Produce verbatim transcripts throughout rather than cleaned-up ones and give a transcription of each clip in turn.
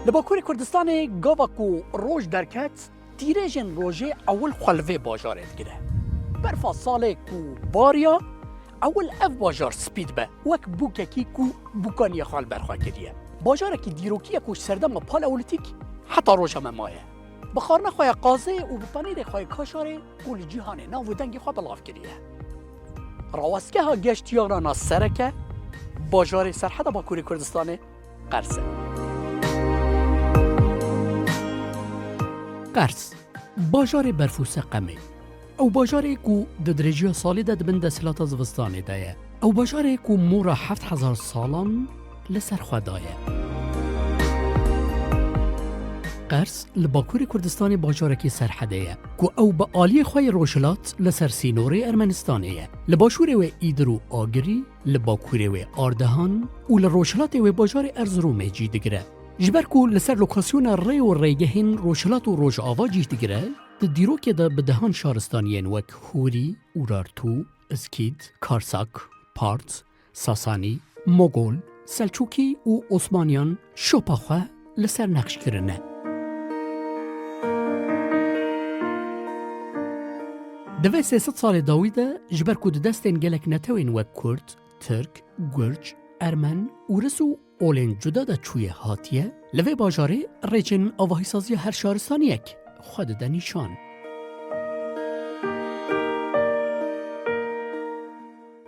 Li Bakurê Kurdistanê gava ku roj derket, tîrêjên rojê ewil xwe li vê bajarê digire. Berfa salê ku bariya, ewil ev bajar spî dibe, wek bûkekî ku bûkaniya xwe li ber xwe kiriye. Bajarekî dîrokî ye ku ji serdema paleolîtîk heta roja me maye. Bi xwarina xwe ya qazê û bi penîrê xwe ya kaşarê ku li cîhanê nav û dengê xwe belav kiriye. Rawestgeha geştiyarana sereke bajarê Serheda Bakurê Kurdistanê Qers e. Qers, bajarê berf û seqemê. Ew bajarê ku di dirêjiya salê de di bin desthilata zivistanê de ye. Ew bajarê ku mora heft hezar salan li ser xwe daye. Qers li Bakurê Kurdistanê bajarekî serhedê ye, ku ew bi aliyê xwe yê rojhilat li ser sînorê Ermenistanê ye. Li başûrê wê Îdir û Agirî, li bakurê wê Ardehan û li rojhilatê wê bajarê Erziromê cî digire. Ji ber ku li ser lokasyona rê û rêgehên rojhilat û rojava cî digire, di dîrokê de bi dehan şaristaniyên wek Hûrî, Urartu, Îskîd, Karsak, Part, Sasanî, Mogol, Selçûkî û Osmaniyan şopa xwe li ser nexş kirine. Di vê sê sed salê dawî de ji ber ku di destên gelek netewên wek Kurd, Tirk, Gurc, Ermen, Ûris û olên cuda de çûye hatiye, li vê bajarê rêçên avahîsaziya her şaristaniyek xwe dide nîşan.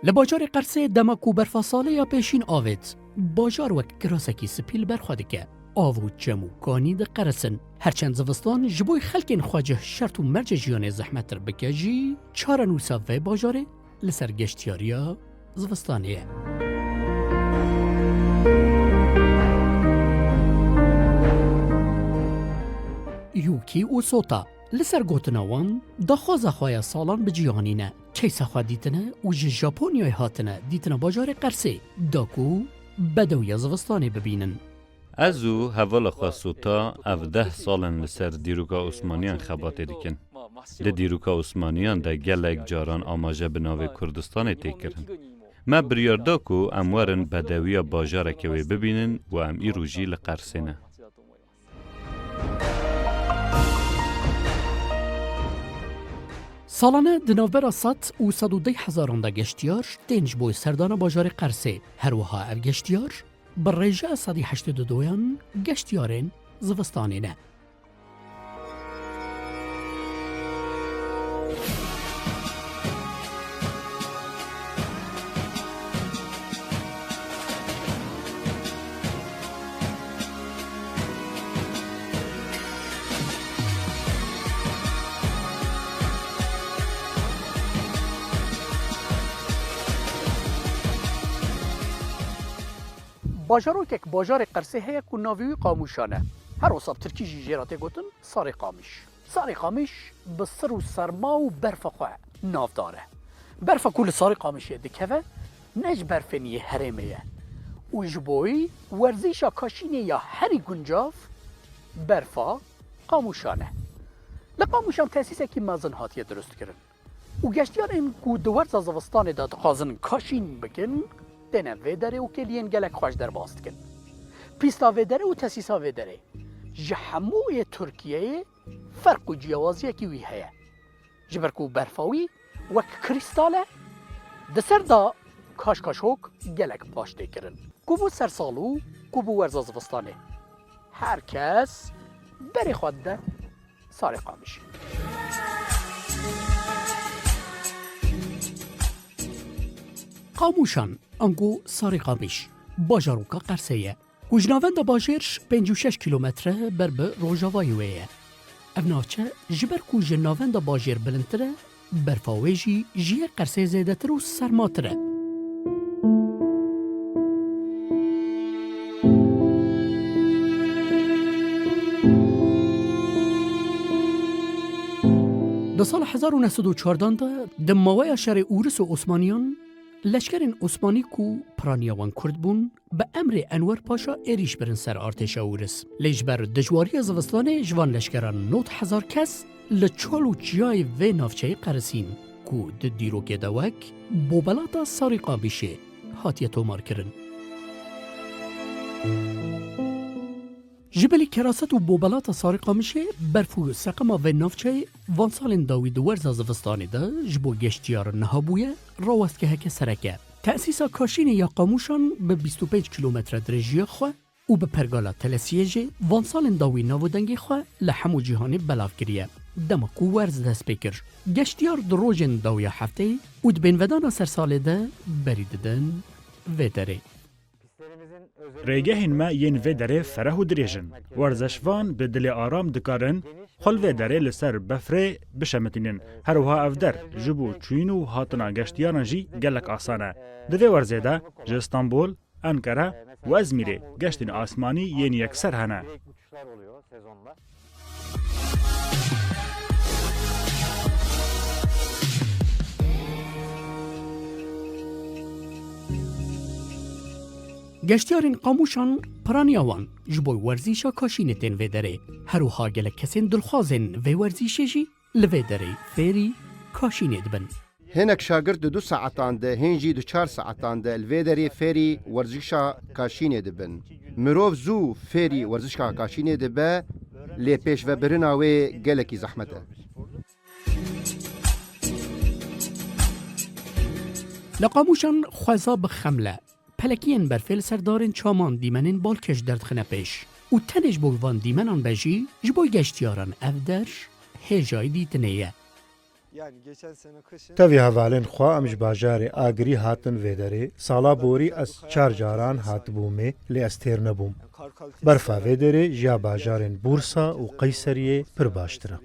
Li bajarê Qersê dema ku berfa salê ya pêşîn avêt, bajar wek kirasekî spî li ber xwe dike. Av û çem û kanî diqerisin. Her çend zivistan ji bo xelkên xwecih şert û mercê jiyanê zehmettir bike jî, çarenûsa vê bajarê li ser geştiyariya zivistanê ye. Yûkî û Sota, li ser gotina wan, daxwaza xwe ya salan bi cîhanî ne. Keysa xwe dîtine û ji Japonyayê hatine dîtina bajarê Qersê, da ku bedewiya zivistanê bibînin. Ez û hevala xwe Sota ev deh sal in li ser dîroka Osmaniyan xebatê dikin. Di dîroka Osmaniyan de gelek caran amaje bi navê Kurdistanê tê kirin. Me biryar da ku em werin bedewiya bajareke wê bibînin û em îro jî li Qersê ne. Salane di navbera sed û sed û deh hezaran de geştiyar tên ji bo serdana bajarê Qersê. Her wiha ev geştiyar bi rêjeya sedî heştê û duyan geştiyarên zivistanê ne. Bajarokek bajarê Qersê heye ku navê wî Qamûşan e. Her wisa bi tirkî jî jê re tê gotin Sarê Qamiş. Sarê Qamiş bi sir û serma û berfa xwe navdar e. Berfa ku li Sarê Qamişê dikeve, ne ji berfên yê herêmê ye û ji bo wî werzîşa kaşînê ya herî guncav berfa Qamûşan e. Li Qamûşan tesîsekî mezin hatiye dirustkirin. Û geştiyarên ku di werza zivistanê de dixwazin kaşîn bikin, têne vê derê û kêliyên gelek xweş derbas dikin. Pîsta vê derê û tesîsa vê derê ji hemû yê Tirkiyeyê ferq û ciyawaziyekî wî heye. Ji ber ku berfa wî wek krîstal e, di ser de kaşkaşok gelek baş tê kirin. Ku bû sersal û ku bû werza zivistanê, her kes berê xwe dide Sarê Qamişê. Qamûşan, ango Sarê Qamiş, bajaroka Qersê ye, ku ji navenda bajêr pêncî û şeş kîlometre ber bi rojavayê wê ye. Ev navçe ji ber ku ji navenda bajêr bilindtir e, berfa wê jî ji yê Qersê zêdetir û sermatir e. Di sala hezar û neh sed û çardan de, di maweya şerê Ûris û Osmaniyan, leşkerên Osmanî ku piraniya wan Kurd bûn, bi emrê Enwer Paşa êrîş birin ser artêşa Ûris. Lê ji ber dijwariya zivistanê ji van leşkeran nod hezar kes li çol û çiyayê vê navçeyê qerisîn, ku di dîrokê de wek Bobelata Sarî Qamişê hatiye tomarkirin. Ji bilî keraset û bobelata Sarê Qamişê, berf û seqema vê navçeyê van salên dawî di werza zivistanê de ji bo geştiyaran niha bûye rawestgeheke sereke. Tesîsa Kaşînê ya Qamûşan bi bîst û pênc kîlometre dirêjiya xwe û bi pergala Telesiyê jî van salên dawî nav û dengê xwe li hemû cîhanê belav kiriye. Dema ku werz dest pê kir, geştiyar di rojên dawiya hefteyê û di bênvedana sersalê de berî didin vê derê. Rêgehên me yên vê derê fereh û dirêj in. Werzeşvan bi dilê aram dikarin xwe li vê derê li ser befrê bişemitînin. Her wiha ev der ji bo çûyîn û hatina geştiyaran jî gelek asan e. Di vê werzê de ji Stenbol, Enkere û Ezmîrê geştên asmanî yên yekser hene. Geştiyarên Qamûşan piraniya wan ji bo werzîşa Kaşînê tên vê derê. Her wiha gelek kesên dilxwazên vê werzîşê jî li vê derê fêrî Kaşînê dibin. Hinek şagirt di du saetan de, hîn jî di çar saetan de li vê derê fêrî werzîşa Kaşînê dibin. Mirov zû fêrî werzîşa Kaşînê dibe, lê pêşvebirina wê gelekî zehmet e. Li Qamûşan xweza bi xeml e. Pelekiyên berfê li ser darên çaman dîmenên balkêş derdixine pêş û tenê ji bo van dîmenan be jî ji bo geştiyaran ev der hêjayî dîtinê ye. Tevî hevalên xwe em ji bajarê Agirî hatin vê derê. Sala borî ez çar caran hatibûmê lê ez têr nebûm. Berfa vê derê ji ya bajarên Bursa û Qeyseriyê pir baştir e.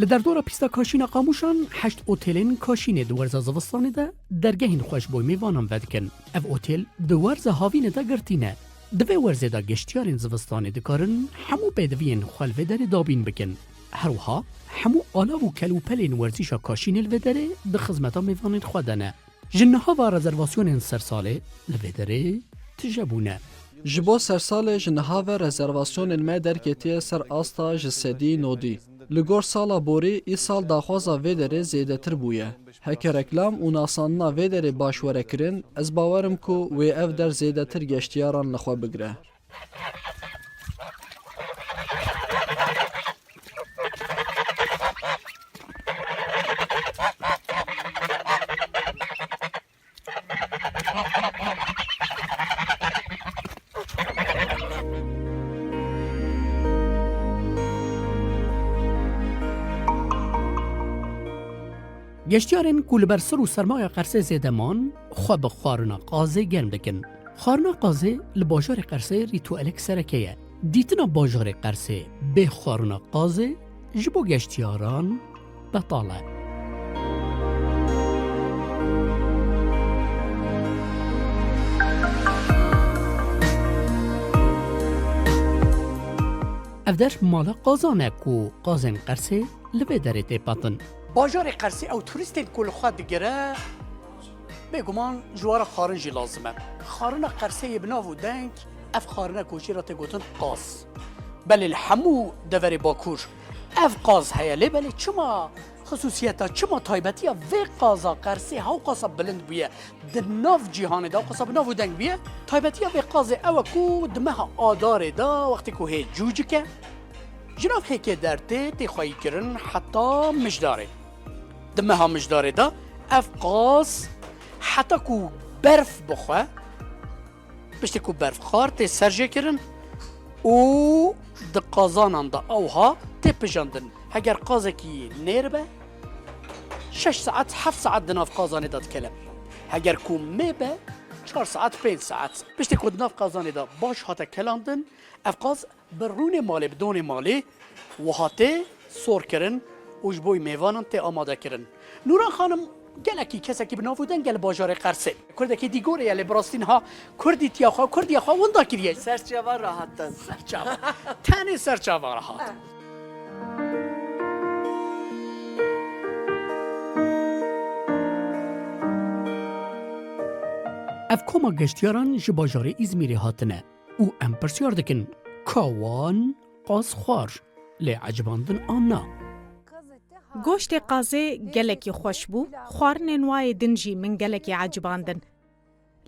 Li derdora pîsta Kaşîna Qamûşan heşt otêlên Kaşînê di werza zivistanê de dergehên xwe ji bo mêvanan vedikin. Ev otêl di werza havînê de girtî ne. Di vê werzê de geştiyarên zivistanê dikarin hemû pêdiviyên xwe li vê derê dabîn bikin. Her wiha hemû alav û kelûpelên werzîşa Kaşînê li vê derê di xizmeta mêvanên xwe de ne. Ji niha ve rezervasyonên sersalê li vê derê tije bûne. Ji bo sersalê ji niha ve rezervasyonên me derketiye ser asta ji sedî nodî. Li gor sala borî, îsal daxwaza vê derê zêdetir bûye. Heke reklam û nasandina vê derê baş were kirin, ez bawer im ku wê ev der zêdetir geştiyaran li xwe bigire. Geştiyarên ku li ber sir û sermaya Qersê zêde man, xwe bi xwarina qazê germ dikin. Xwarina qazê li bajarê Qersê rîtuelek sereke ye. Dîtina bajarê Qersê bê xwarina qazê ji bo geştiyaran betal e. Ev der mala qazan e ku qazên Qersê li vê derê tê petin. Bajarê Qersê ew turîstên ku li xwe digire, bêguman ji we re xwarin jî lazim e. Xwarina Qersê yê bi nav û deng, ev xwarine ku jê re tê gotin qaz. Belê li hemû deverê Bakur ev qaz heye, lê belê çima xisûsiyeta, çima taybetiya vê qaza Qersê hewqasa bilind bûye? Di nav cîhanê de hewqasa bi nav û deng bûye. Taybetiya vê qazê ew e ku di meha Adarê de wextê ku hê cûcik e, ji nav hêkê dertê tê xweyî kirin heta Mijdarê. Di meha Mijdarê de ev qaz heta ku berf bixwe, piştî ku berf xwar tê serjêkirin û di qazanan de ewha tê pijandin. Heger qazekî nêr be, şeş saet, heft saet di nav qazanê de dikele. Heger ku mê be, çar saet, pênc saet. Piştî ku di nav qazanê de baş hate kelandin, ev qaz bi rûnê malê, bi donê malê wiha tê sor kirin û ji bo mêvanan tê amade kirin. Nûran Xanim gelekî kesekî bi nav û deng e li bajarê Qersê. Kurdekî dîgorê ye, lê bi rastî niha kurdîtiya xwe, kurdiya xwe winda kiriye. Ser çava rahat in. Ser çava. Tenê ser çava rahat in. Ev koma geştiyaran ji bajarê Îzmîrê hatine û em pirsyar dikin, ka wan qaz xwar, lê ecibandin an na? Goştê qazê gelekî xweş bû, xwarinên wayê din jî min gelekî ecibandin.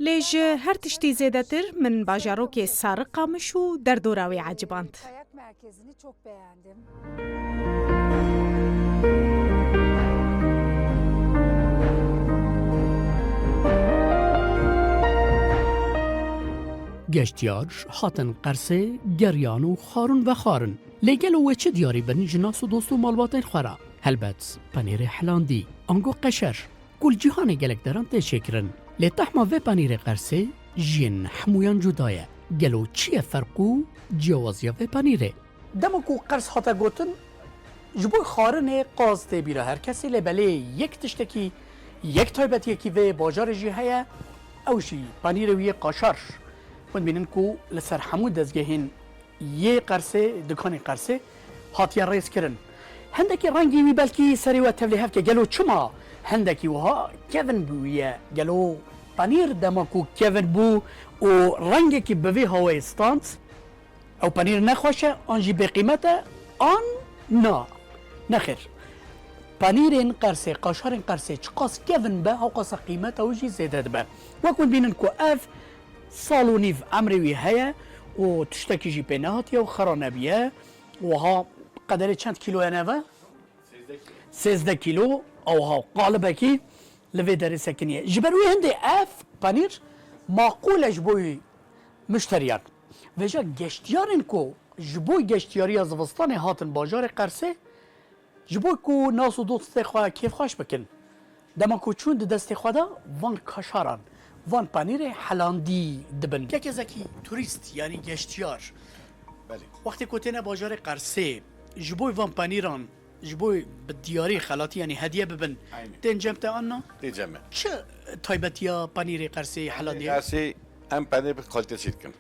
Lê ji her tiştî zêdetir min bajarokê Sariqamiş û derdora wê eciband. Kayak merkezini çok beğendim. Geştiyar hatin Qersê, geriyan û xwarin vexwarin. Lê gelo wê çi diyarî bin ji nas û dost û malbatên xwe re? Helbet, penêrê helandî, ango qeşer, ku li cîhanê gelek deran tê çêkirin. Lê tehma vê penîrê Qersê ji yên hemûyan cuda ye. Gelo çi ye ferq û ciyawaziya vê penîrê? Dema ku qers hate gotin, ji bo xwarinê qaz tê bîra her kesê, lê belê yek tiştekî, yek taybetiyekî vê bajarê jî heye, ew jî penîrê wî yê qaşar. Hûn dibînin ku li ser hemû dezgehên yê Qersê, dikanê Qersê hatiye rêzkirin. Hindekî rengê wî belkî serê we tevlî hev ke gelo çima hindekî wiha kevin bûye? Gelo penîr dema ku kevin bû û rengekî bi vî hawayê stand, ew penîr ne xweş e, an jî bêqîmet e, an na? Nexêr. Penîrên Qersê, qaşarên Qersê çiqas kevin be, hewqasa qîmeta wî jî zêde dibe. Wek hûn dibînin ku ev sal û nîv emrê wî heye û tiştekî jî pê nehatiye û xera nebiye. Wiha qederê çend kîlo ye neve? Sêzdeh kîlo, ew ha qalibekî li vê derê sekiniye. Ji ber wê hindê ev penîr maqûl e ji bo wî muşteriyan. Vêca geştiyarên ku ji bo geştiyariya zivistanê hatin bajarê Qersê, ji bo ku nas û dostê xwe kêfxweş bikin, dema ku çûn di destê xwe de van kaşaran, van penîrê helandî dibin. Yek kezekî turîst, yanî geştiyar, Belê. Wextê ku têne bajarê Qersê, ji bo van penîran, ji bo bi diyarî xelatî, yanî hediye bibin, Aynen. Tên cem te anna? Tê cem me. Çi taybetiya penîrê Qersê helandî ye? Qersê em penîr bi kalîte çêdikin.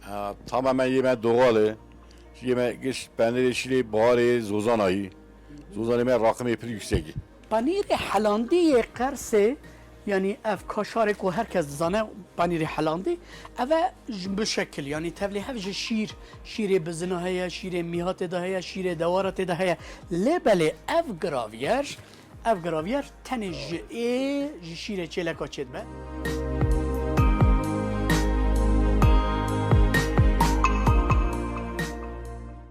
Ha, tamamen yê me doğal e. Yê me giş penîrê şîrê baharê Zozanayî. Zozanê me raqimê pir yüksekî. Penîrê helandî yê Qersê, yanî ev kaşarê ku her kes dizane penîrê helandî, ev e ji bi şekil, yanî tevlî hev ji şîr, şîrê bizina heye, şîrê mîhatê de heye, şîrê dewara tê de heye. Lê belê ev gravyer, ev gravyer tenê ji ê, ji şîrê çêleka çêdibe.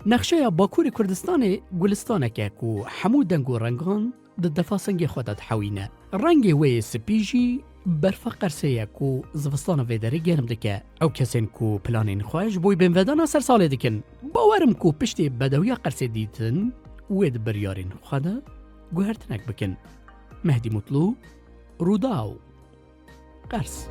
Nexşeya Bakurê Kurdistanê gulistaneke ku hemû deng û rengan di defa singê xwe de dihewîne. Rengê wê yê spî jî berfa Qersê ye ku zivistana vê derê germ dike. Ew kesên ku planên xwe ji bo benvedana ser salê dikin, bawer im ku piştî bedewiya Qersê dîtin, wê di biryarên xwe de guhertinek bikin. Mehdî Mutlu, Rûdaw, Qers.